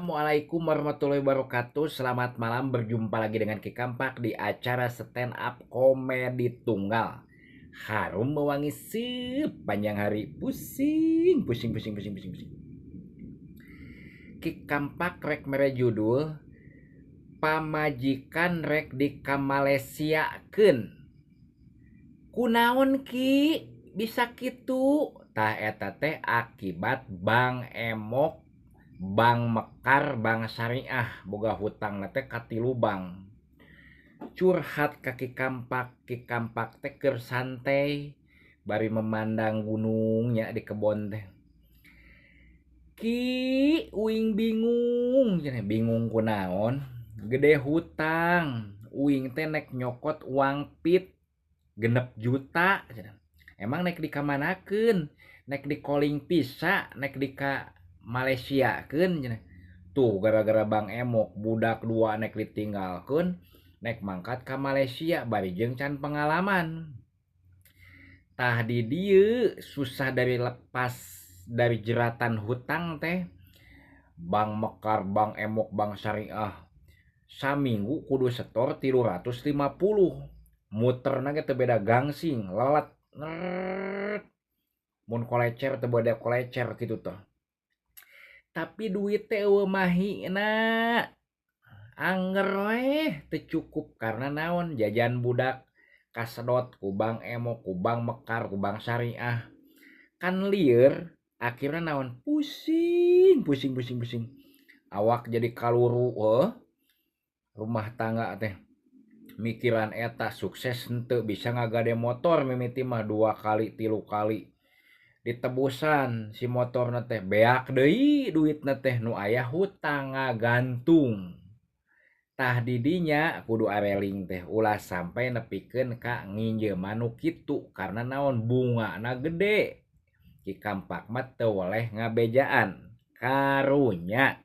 Assalamualaikum warahmatullahi wabarakatuh. Selamat malam, berjumpa lagi dengan Ki Kampak di acara stand up komedi tunggal. Harum mewangi sepanjang hari. Pusing, pusing, pusing, pusing, pusing, pusing. Ki Kampak rek mere judul Pamajikan rek dikamalesiakeun. Kunaon Ki bisa kitu? Tah eta teh akibat Bank Emok, Bank Mekar, Bank Syariah boga hutang teh katilu bank. Curhat ka Ki Kampak, Ki Kampak teh keur santai bari memandang gunungnya di kebon teh. Ki uing bingung, cenah bingung kunaon? Gede hutang, uing teh nek nyokot uang pit 6 juta cenah. Emang nek dikamanakeun? Nek di calling visa, nek di ka Malaysia keun cenah. Tuh gara-gara Bank Emok budak dua nek ditinggalkeun, nek mangkat ka Malaysia bari jeung can pengalaman. Tah di dieu susah dari lepas dari jeratan hutang teh. Bank Mekar, Bank Emok, Bank Syariah saminggu kudu setor 350. Muterna ge teu beda gangsing, lelet. Nert. Mun kolecer teu beda kolecer kitu teh. Tapi duit teh eueuh mahina. Angger weh teu cukup karena naon, jajan budak kasedot ku Bank Emok, ku Bank Mekar, ku Bank Syariah. Kan lieur akhirnya naon, pusing, pusing, pusing, pusing. Awak jadi kaluru heuh. Rumah tangga teh mikiran eta sukses henteu bisa ngagade motor mimiti mah 2 kali 3 kali. Ditebusan si motorna teh beak deui duitna teh nu aya hutang ngagantung. Tah didinya kudu areling teh ulah sampai nepikeun ka nginjeuman nu kitu karena naon, bungana gede. Ki Kampak mah teu weleh ngabejaan karunya.